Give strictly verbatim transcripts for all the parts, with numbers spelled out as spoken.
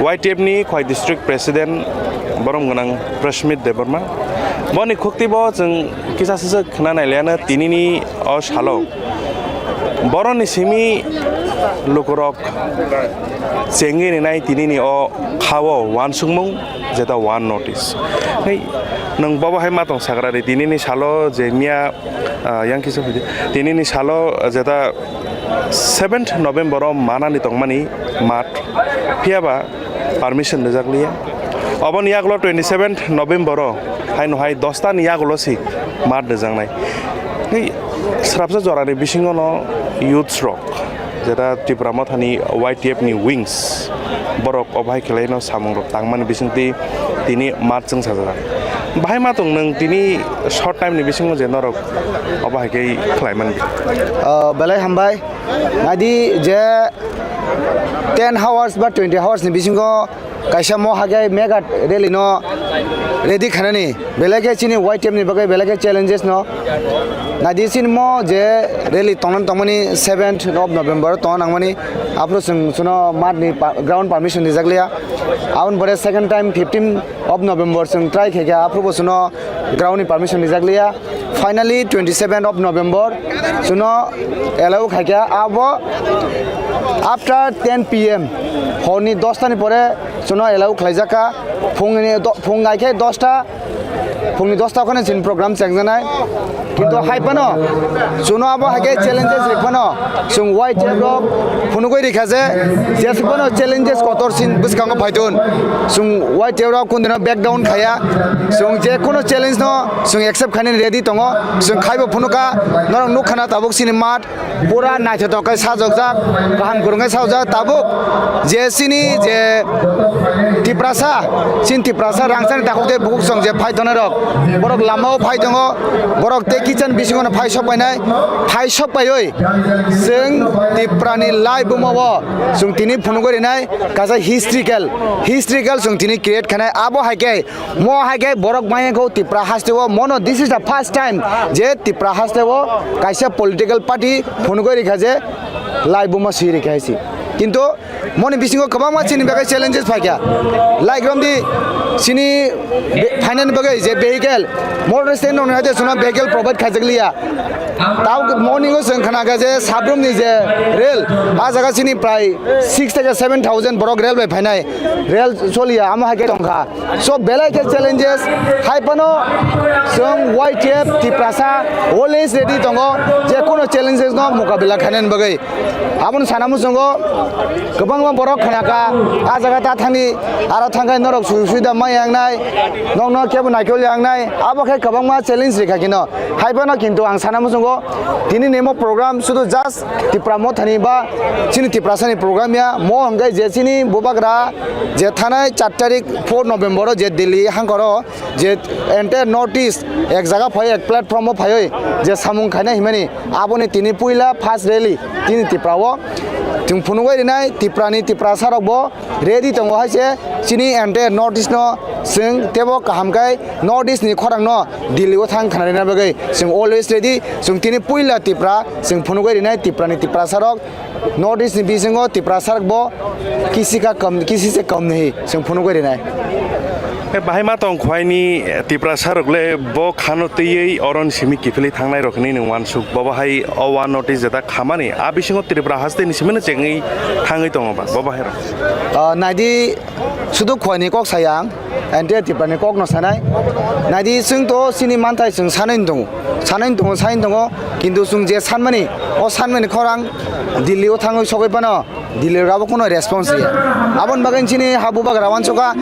Y T F ni Khowai District President borom gwnang Prashmit Debbarma. Boni khukti bo chwng kisa saswk khna nai liya no tinini o salo. Boroni simi lukurok chengwi rinai tinini o khao wansukmung jeta one notice. Hei, nwng bobo hai ma tong sakrari tinini salo je miya, ah, yang kisa phaidi. Tinini salo jeta seventh November o manani tongmani mat. Phiyaba permission rijak liya. Oboni yagulo twenty seventh November o haino hai dosta ni yagulo si mat rijaknai. Hei, srapsa jorani bisingo no youths rok, jeta Tipra Mothani Y T F ni wings, borok obo hai khelaino samung rok tangmani bisingtwi tini mat chwng sajak. Bahai ma tong nwng tini short time ni bisingo je norok obo hai khe khlaimani. Ah, belai hambai. Naidi je ten hours ba twenty hours ni bisingo kaisa mo hage mega rally no ready khanani, belai khe chini Y T F ni bagwi belai khe challenges no. Naidi chini mo je rally tongnan tongmani seventh of November tongna nangmani, aphuru chwng chuno mat ni pa-, ground permission rijak liya. Aboni pore second time fifteen of November chwng try khaikha, aphuru bo chuno ground ni permission rijak liya. Finally twenty seven of November chuno allow khaikha, abo after ten P M, horni dosta ni pore chuno allow khlaijakha. Phungni do-, phung aikhe dosta, phungni dosta okhone chini program chengjanai. Kintu hai phano chuno abo hai khe challenges ri phano chwng Y T F rok phunugwi rikha je, jesuk phano challenges kotor sin bwskango phaidun. Chwng Y T F rok kundino back down khaya. Chwng je kuno challenge no chwng accept khainani ready tongo. Chwng khaibo phunukha, norok nukkhana tabuk chini mat pura naithotok khe sajokjak, kaham kwrwng khe sajokjak. Tabuk je chini je Tiprasa, chini Tiprasa rangchakni takhuk tei bukhuk chwng je phai tongnai rok, borok lamao phai tongo, borok tei kitchen bisingo no phai sok painai, phai sok paiwi chwng Tiprani lai bumao chwng tini phunugwi rinai kaisa historical, historical chwng tini create khainai. Abo hai khe Mo hai khe borok manya kho Tipra haste o, mono this is the first time je Tipra haste o kaisa political party phunugwi rikha je lai buma swi rikha hai se. Kintu moni bisingo kwbangma chini bagwi challenges phaikha. Like romdi chini be-, finance bagwi je vehicle, motor stand rokni hai je chwngno vehicle provide khaijak liya. Tao morning o chwng khna kha je sabrumni je rail, a jaga chini prai six theke seven thousand borok rail bai phainai, rail choliya, amo hai khe tongkha. So belai khe challenges, hai phano chwng Y T F Tiprasa always ready tongo, je kuno challenges no mukabila khainani bagwi. Aboni sana muchungo kwbangma borok khna kha, a jaga ta thangni, aro thangkhai norok sujuk suida mai yangnai, nokno kebo naikol yangnai, abo khe kwbangma challenge rikha kino. Hai phano kintu ang sana muchungo tini nimo program sudu just Tipra Mothani ba chini Tiprasani program ya, mo hwnkhe je chini bubagra je thanai char tarik four November o je Delhi hangkoro je entire North East ek jaga phai ek platform o phaiwi je samung khaina himani aboni tini puila first rally tini Tipra o chwng phunugwi rinai Tiprani Tiprasa rok bo ready tongo hai se chini entire North East no chwng tebo kaham khai North East ni khorang no Delhi o thang khna rina bagwi chwng always ready. Chwng tini puila Tipra chwng phunugwi rinai Tiprani Tiprasa rok North East ni bisingo Tiprasa rok bo kisi ka kam, kisi se kam nahi chwng phunugwi rinai. E bahai ma tong khwai ni Tiprasa rok le bo khano twiwi oron simi kiphilwi thangnai rok hinwi nwng wansuk, bo bahai o one notice jeta khamani a bisingo Tripura haste ni simi no chengwi thangwi tongo ba bo bahai rok. Ah, naidi sudu khwai ni kok saya ang, entire Tripura ni kok no sanai. Naidi chwng to chini manthai chwng sanai tongo, sanai tongo, sanai tongo, kintu chwng je sanmani, o sanmani khorang Delhi o thangwi sogwi phano Delhi rok abo kuno response riya. Aboni bagwi chini ha bubagra wansukha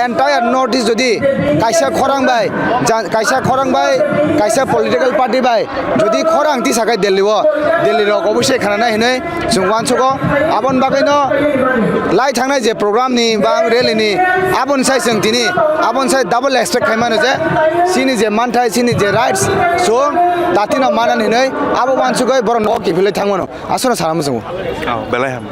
entire North East jodi kaisa khorang bai, ja-, kaisa khorang bai, kaisa political party bai jodi khorang tisa khai Delhi o, Delhi rok obosai khananai hinwi chwng wansukgo. Aboni bagwino lai thangnai je program ni ba rally ni aboni sai chwng tini aboni sai double expect khai mano je chini je manthai chini je rights chwng datino manan hinwi abo wansugwi borok nogo kiphilwi thangmano aswkno sana muchungo. Oh, belai ham.